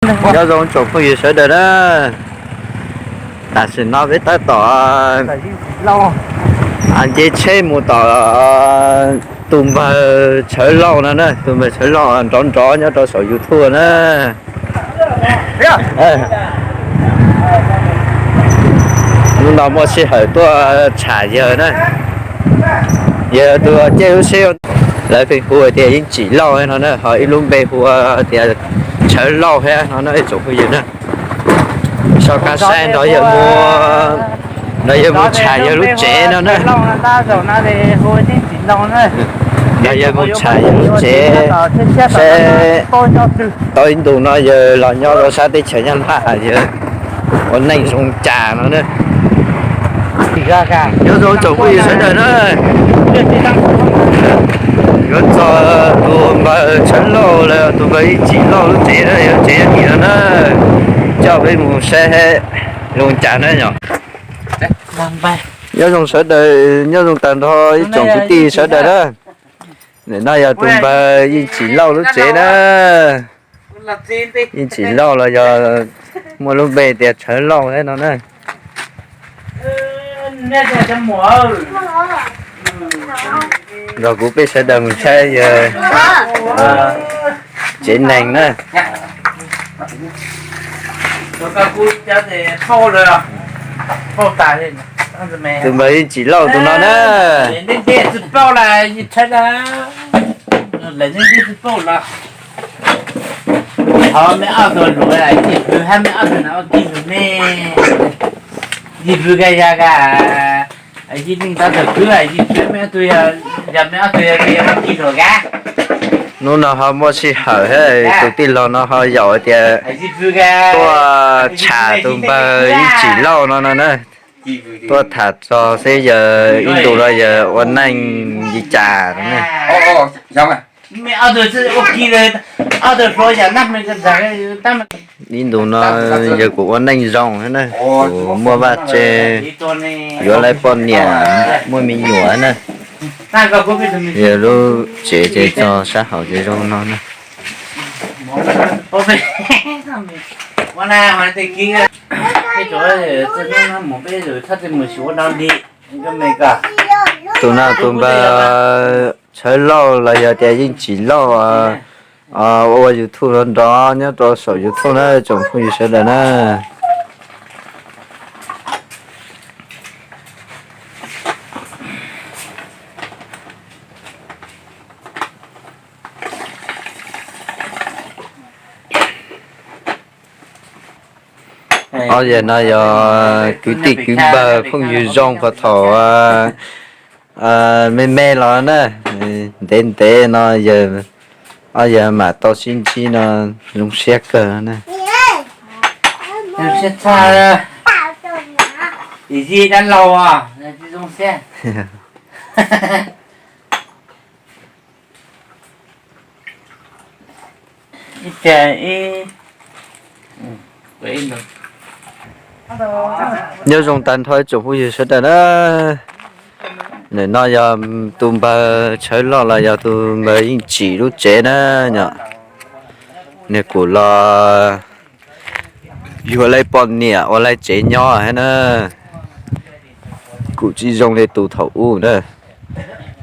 Nyob zoo tsoom phooj ywg sawv daws na, tam sim no peb tab tom nce tsheb mus tom tus npawg Tshawv Lauj no na, tus npawg Tshawv Lauj nrov nrov nyob rau saum YouTube na. Hnub no muaj sij hawm tuaj tsham yawg na, yawg tus caij lub tsheb, lawv pheej hu tias Yeej Tsim Lauj no na, ho ib lub npe hu tias Tshawv Lauj thiab no na tsoom phooj ywg na. Soj qab saib nrog yawg mus, nrog yawg mus tsham yawg lub tsev no na. Nrog yawg mus tsham yawg lub tsev, saib tau ib ntus no yawg los nyob rau sab teb chaws Nyab Laj yawg ua neej zoo cas no na. Nyob zoo tsoom phooj ywg sawv daws na, yuav txog tus npawg Tshawv Lauj los tus npawg Yeej Tsim Lauj lub tsev na, yog tsev nyiam no na, coj peb mus saib zoo cas na yom. Nyob zoo sawv daws, nyob zoo tag nrho ib tsoom kwv tij sawv daws na. Nim no yog tus npawg Yeej Tsim Lauj lub tsev na. Yeej Tsim Lauj los yog muaj lub npe tias Tshawv Lauj thiab no na. Nrog kuv peb sawv daws mus saib yawg tsev neeg na. Tus npawg Yeej Tsim Lauj tus no na. Hnub no ho muaj sij hawm thiab tus tij laug no ho yaum hais tias tuaj tsham tus npawg Yeej Tsim Lauj no no na, tuaj tham txog seb yawg ib ntus no yawg ua neej li cas no. Ib ntus no yawg kuj ua neej zoo thiab na, kuj muaj vaj tse, yuav lawv poj niam, muaj me nyuam na. Yawg lub tsev ces txog sab hauv ces zoo no na. Tus no tus npawg Tshawv Lauj los yog tias Yeej Tsim Lauj ua YouTube nrov nrov nyob rau saum YouTube na tsoom phooj ywg sawv daws na. Ob yawg no yog kwv tij kwv npawg phooj ywg zoo puag thaum me me los na, ntev ntev no yawg, ob yawg mam tau sib ntsib no zoo siab kawg na. Nyob zoo tag nrho tsoom phooj ywg sawv daws na. Nim no yog tus npawg Tshawv Lauj los yog tus npawg Yeej Tsim lub tsev na yom. Nws kuj los yuav lawv poj niam ua lawv tsev nyob thiab na. Kuj tsis zoo li tus thaum ub na.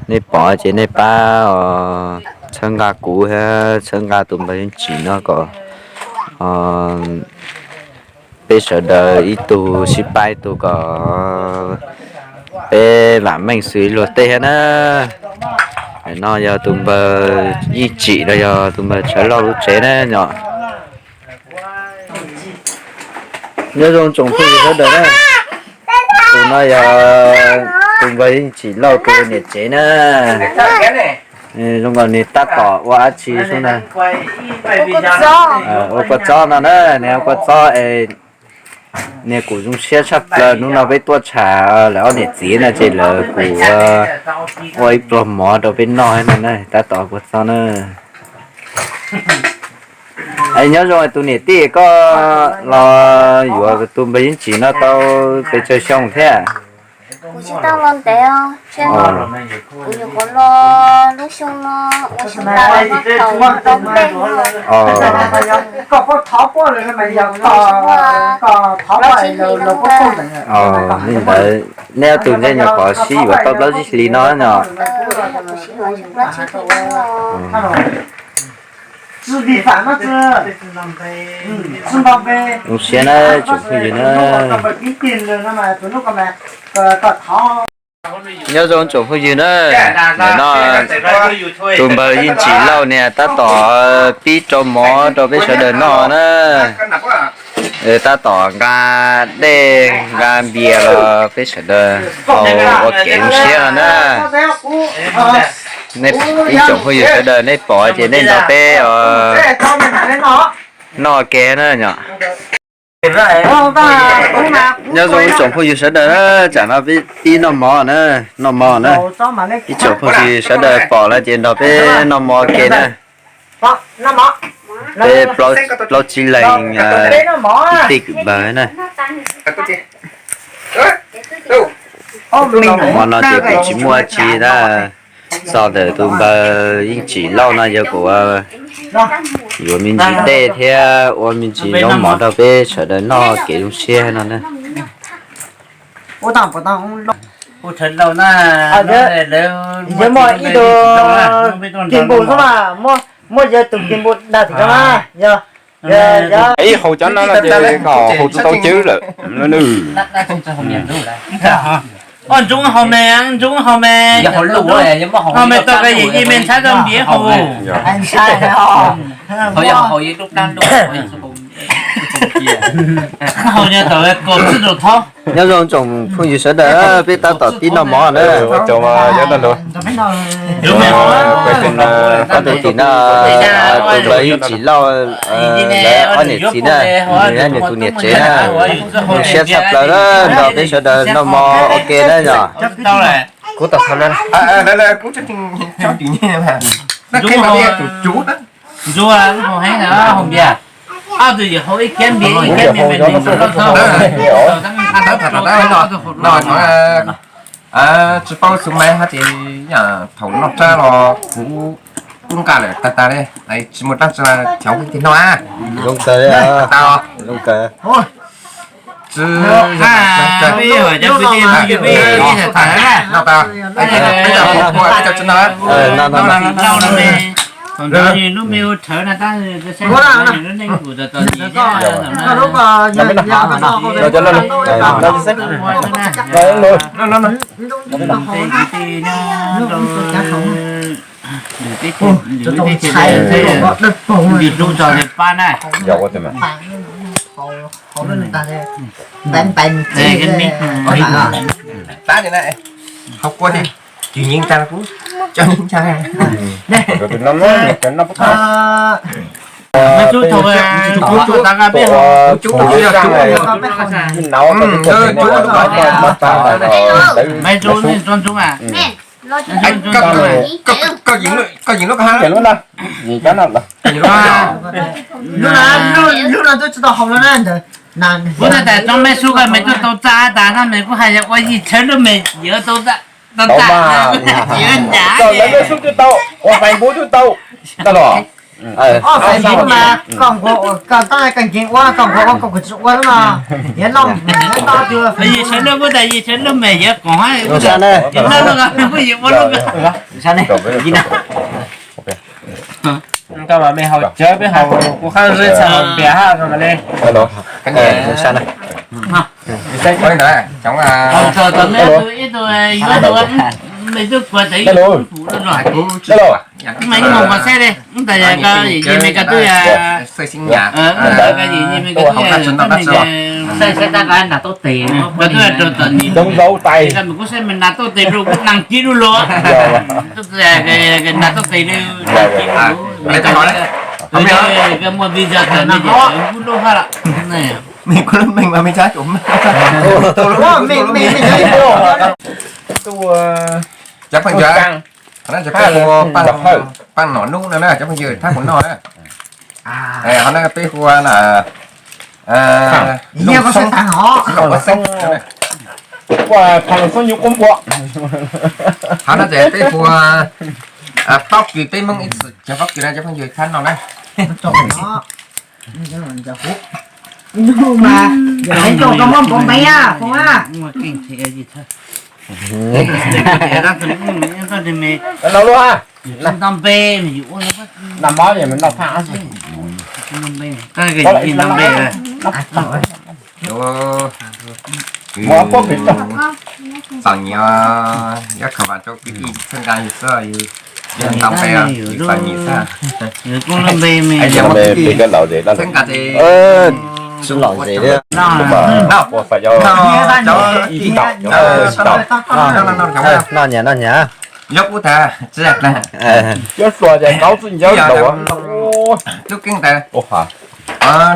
Nej pom ces nej pab txhawb nqa kuv thiab txhawb nqa tus npawg Yeej Tsim no kom peb sawv daws ib tug sib pab ib tug kom peb vam meej xws ib luag tej thiab na. No yog tus npawg Yeej Tsim los yog tus npawg Tshawv Lauj lub tsev na yom. Nyob zoo tsoom phooj ywg sawv daws na. Tus no yog tus npawg Yeej Tsim Lauj tus niam tsev na. Zoo nkaus nws tab tom ua dab tsi sub na. Ua kua txob no na, nws ua kua txob es nws kuj zoo siab tshaj plaws. Hnub no peb tuaj tsham lawv ob niam txiv no ces lawv kuj ua ib pluag mov rau peb noj no na, tab tom ua kua txob na. Es nyob zoo tus niam tij, koj los yuav tus npawg Yeej Tsim no tau pes tsawg xyoo thiab? Kuv tsis tau los ntev os, kuv nyuam qhuav los lub xyoo no, ua xyoo tas los tau tau peb hnub. Li ntawd, nej ob tug ntshe nyuam qhuav sib yuav tau plaub tsib hlis no no. Zoo siab na tsoom phooj ywg na. Nyob zoo tsoom phooj ywg na, nim no tus npawg Yeej Tsim Lauj niag tab tom pib rau mov rau peb sawv daws noj na. Tab tom nqa dej nqa npias los peb sawv daws haus ua kev zoo siab no na. Nej ib tsoom phooj ywg sawv daws nej pom ces nej nrog peb noj ua ke na yom. Nyob zoo tsoom phooj ywg sawv daws na, tsam no peb pib noj mov na, noj mov na. Ib tsoom phooj ywg sawv daws pom lawm ces nrog peb noj mov ua ke na. Peb plaub txiv leeg ib tij kwv npawg na. Hmo no ces kuj tsis muaj dab tsi na, txog ntawm tus npawg Yeej Tsim Lauj no yog kuv yuav me ntsis dej thiab ua me ntsis noob mov rau peb sawv daws noj kev zoo siab no na. Ib tug kis npus xwb mas, muaj yawg tus kis npus dag tim no na, yog. Ib haus cov no no ces kom haus tsis tau cwb lawm. Ntxoov haus me, ntxoov haus me, haus me tau ka yim yim me ntxhab rau npiav haus. Haus nyob tom kom txwj rau thob. Nyob zoo tsoom phooj ywg sawv daws, peb tab tom pib noj mov na. Tab tom tim no, tus npawg Yeej Tsim Lauj, lawv ob niam txiv na, nws nws tus niam tsev na, zoo siab tshaj plaws na, nrog peb sawv daws noj mov ua ke na yom. Ntxuav, haus heev, haus npias. Ob tug yuav haus ib kiab npias ib kiab npias me me loj txog. Tsis paub xu me hab ces thaum noj tsab los kuv tub nqa lawm tag tag li, tsis muaj dab tsi, cov tig no. Zoo kawg, zoo kawg. Ntsis lub tso li pab na. Pab li na, hauv kua li, cws nyeej tag kuv cov nyeej tag. Koj yeem lub ko ha. Lub no twb tsis tau haus no na ntawd. Kuv tas tas tsob meb sub koj me tuaj tau txaj tas no me kuj hais yog ua yig tshawb lub me yuav tau txaj. Tau mas, koj lawv meb sub twb tau, ua fais npub twb tau. Koj los. Fais npub mas koj nquag, koj tab koj nkeeg ua, koj nquag ua koj kuj tsis ua no. Yog no, yog no, yig tshawb lub kuj tas yig tshawb lub me yuav koom ha. Kuj yig ua lub. Koj mas me haus cawv peb haus kuv qab zeb txhais haus npias hab zoo li. Zoo zaus tais. Cov phooj ywg, pab nom nub no na cov phooj ywg, thab kuv noj na. Ho no peb hu ua lub xoob, lub xoob. Ua, thaum los xub nyuv qub npua. Qhov no ces peb hu pob kws peb Hmoob ib txwm cov pob kws no cov phooj ywg thab no na. Noj mov es noj phaj. Muab pob kws txom nyem, yuav khav vas rau kwv tij txhawb nqa yus xwb, yus yog ntau npe os, yus txom nyem xwb. Txhawb nqa ces tsis lom zem thiab. Noj puas fais cov ib tau, noj nyam noj nyam. Nyob kuv tas tsis nyob hluas ces kaub txwj ncauj ntau. Lub keeb ntawd,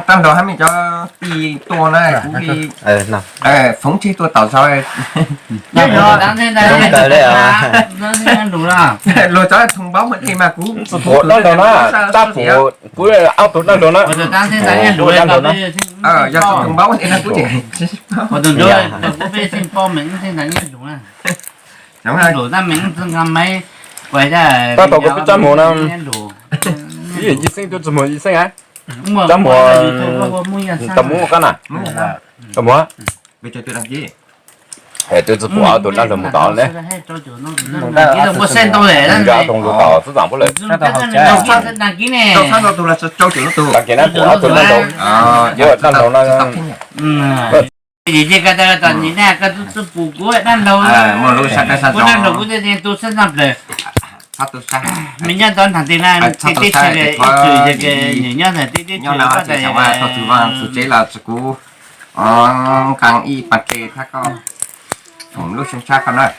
rab hlau hab me cov tij tuaj na kuv li foov tseg tuaj tau zog. Luag cov thoo npaub mas dej mas kuv txi pum dab laug na, tab pum kuv ob tug dab laug na. Dab laug na. Yog txi thoo npaub es kuv tsis Tab tom kuv twb tsob muag no, ib yim yij xeeb twb tsis muag yij xeeb a. Tsob muag tau muab qab na, tau muab. Es twb tsis pum ob tug dab laug mus tod ne. Nws ob tug lus tod xub txav puab lawm. Tag kis na pum ob tug dab laug, yuav dab laug no. Yim ces koj tas tom nim na koj twb pum kuv dab laug, kuv dab laug kuv tej tu sab naj plaws. Me nyob tod ntham teg na, teb teb chaws ib txwm ces nws nyob ntawm teb teb chaws txhua txhua tsev los tsis kuv nqaa ib pas tes thab koj foom lub xyoo tshab koj na.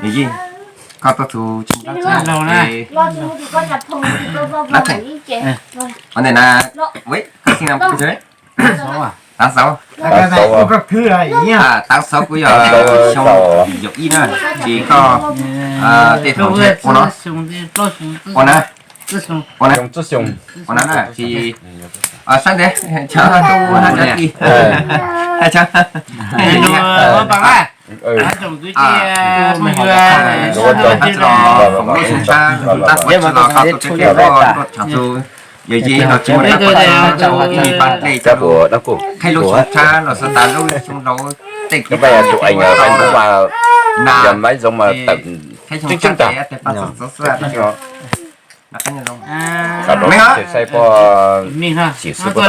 Yim, koj tuaj txug tsis dab tsi dab tsi na, koj xeeb na, Taav Xauv. Taav Xauv kuj yog xyoo yim caum ib na, ces koj tej thaum ua no, ua na, ua na, ua na na, ces sab ntev, cov tij, Yawm yij no tsis muaj dab tsi ib pab dlej coj lug qhib lub xyoo tshab los xwb tas lub xyoo laus tej kev tus ees mas yog maiv zoo mas tawm tseeb tseeb tag. Meej os, saib pog xim xwb pog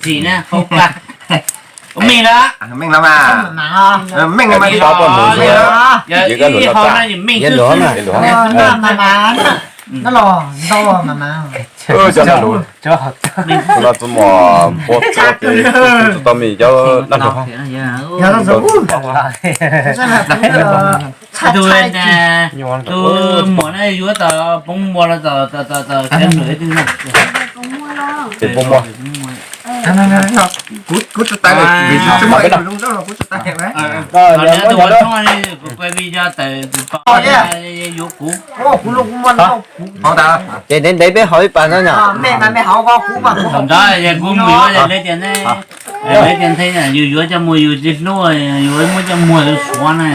tseeb tag. Meej los mas, meej mas li los, yog koj lus no tas, yog luag mas, luag mas. Cov no lus, no txuj mos npua txuj tau me cov dab laug. Tus, tus muam na yuav tom Poob Muas los tom, tom, tom, tom Kev Nplum ib tug na. Ces Poob Muas. Kuv tsis tau, kuv tsis tau, kuv tsis tau. Kuv kuj video tawm kuv pom yuav kuv. Ces ntev ntev peb haus ib pas no yom. Thaum ntawd kuv mus yuav lawv tias, lawv tias nthe yus yuav coj mus yus tsis hlub, yus muab coj muag yus suav na.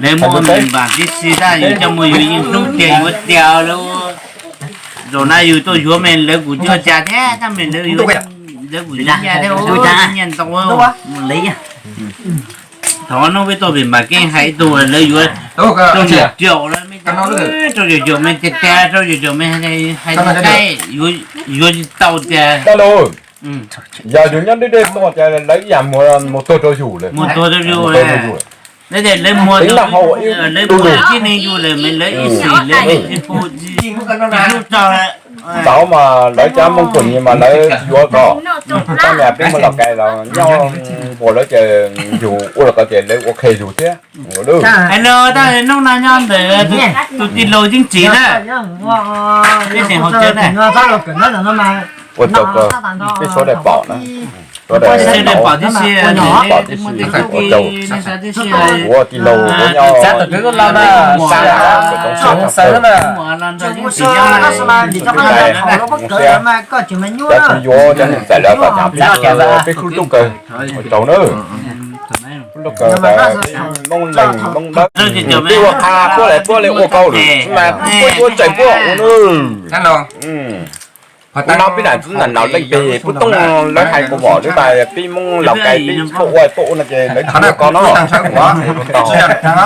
Lawv muab npam tib si tab yus coj mus yus yeej hlub tiag yuav tiag lawm. Zaum no yus tuaj yuav me lawv kuj coj cas thiab, tab me lawv, lawv kuj coj cas thiab, nyiaj ntau mus li. Thaum ub peb tuaj pem Npam Keeb hais ib tug lawv yuav rau caum caum lawm, rau caum caum me tiag tiag, rau caum caum me hais tias yuav tsis tau tias. Yog yus nyob deb deb tuaj ces lawv ib yam mus, mus tuag rau yus lawm. Mus tuag rau yus lawm. Lawv tias lawv muag, lawv muag tib neeg yus lawm mas lawv ib sim lawv tsis pub tsis hlub txog lawm. Txaus mas lawv cov Hmoob Kuam Nyis mas lawv yuav txog, tab mas peb Hmoob Lauj Kais los nyob npua lawv ces yus ua los ko ces lawv ua qhia yus thiab. Hais no tab hnub no nyob ntawm tus tij laug Yeeb Txiv na, peb tseem haus cawv na. Ua tsaug, peb suav daim paum na, suav daim paum tib si, ua tsaug, ua tij laug ua nyob, cov tub yuav cov neeg txais lawv kom nyav peb, peb hlub tub kawg, ua tsaug nawb. Lub kawg Hmoob Leeg Hmoob Dawb, peb ua qha puab lawv puab li ua kauj lwm, mas puab yuav tsawg puab ua nws. Kuv no peb nam txwv nam nam leej pem puab tooj lawv hais kuv vom li tas peb Hmoob Laus Kais peb puab ua puab ua no ces lawv tsis ua ko no. Txhia ruaj txhia.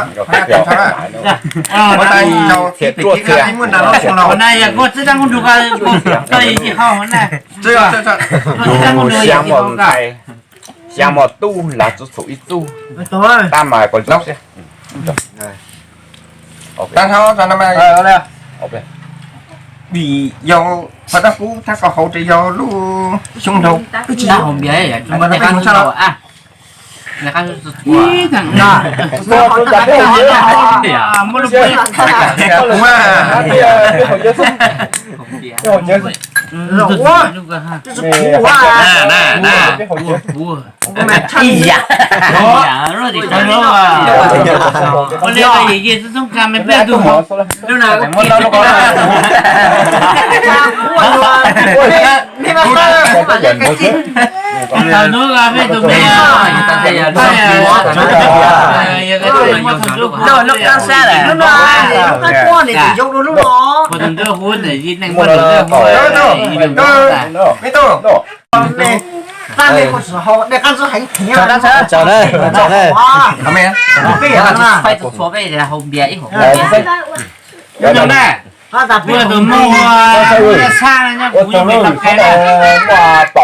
Xya mos ntxhais, xya mos tub, lav txhua txhum ib txuj, tab mas kom zoo. Vim yog pab tab kub thab kom hauv ces yog lub xyoo dhau.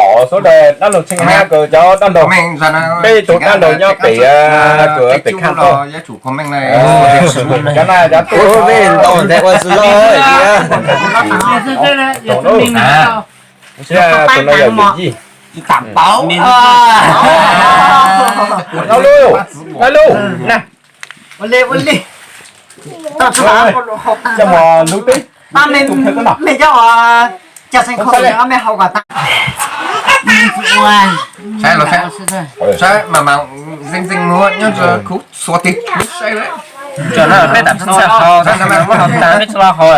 Pom xwb, dab laug Tsheej Hab kws cov dab laug, peb tug dab laug nyob pem kws pem khaj tod. Cov no cov ua ua tsis loj thiab. Tus no yog yawm yij. Dab laug, dab laug na. Coj mus lub teb. Saib los saib, saib mas mas zeej zeej muab nyob ntawm kuv xuas tig kuv saib lawm. Peb tam txhua hau, peb txhua hau.